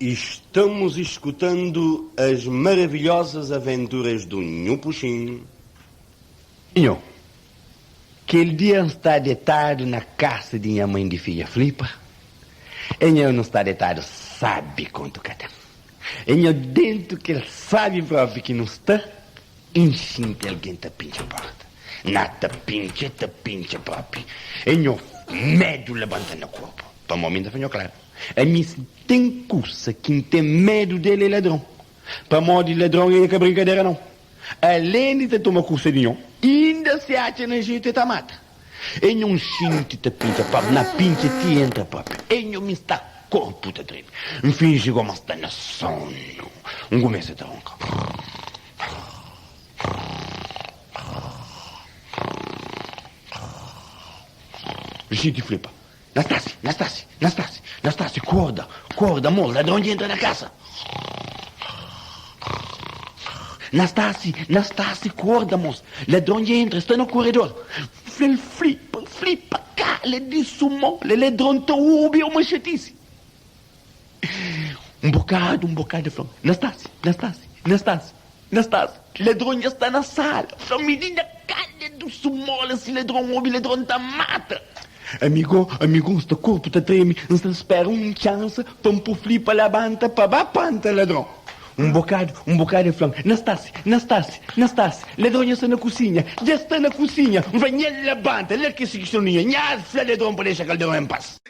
Estamos escutando as maravilhosas aventuras do Nhu Puxin. Nho, kel dia N sta detadu na kasa di nha mãe di fidja Flipa, e nho nu sta detadu sabi kontu ka ten. E nho dentu kel sabi propi ki nu sta, N xinti algen ta pintxa porta. Na ta pintxa, ta pintxa propi. E nho medu labanta na korpu. Pamó mi N ta fla nho klaru, ami si ten kusa ki N ten medu del é ladron. Pamodi ladron é ka brinkadera nau. Alén di ta toma kusa di nho, inda si atxa na jetu e ta mata. E nho xinti ta pintxa propi, na pintxa ti entra propi. E nho mi sta korpu ta treme. N finji goma sta na sonu. N kumesa ta ronka. N xinti flipa. Nastasi, Nastasi, Nastasi, Nastasi, korda, korda, amor, ladron dja entra na kasa. Nastasi, Nastasi, korda, mos, ladron dja entra, sta na koredor. Fla-l, flipa, flipa, kala di sumó, la ladron ta obi é uma xatisi. Un bokadu, un bokadu, el fla-m, Nastasi, Nastasi, Nastasi, Nastasi, ladron dja sta na sala. Fla-m, minina, kala di sumó, la si ladron obi, ladron ta mata. Amigo, amigo, N sta korpu ta treme, N sta spera un txansa pa N pô flipa labanta pa ba panta ladron. Un bokadu, un bokadu el fla-m, Nastasi, Nastasi, Nastasi, ladron dja sta na kusinha, dja sta na kusinha. N fla, Nha labanta, la ki si kistoninha, nha fla ladron pa dexa kalderon en pas.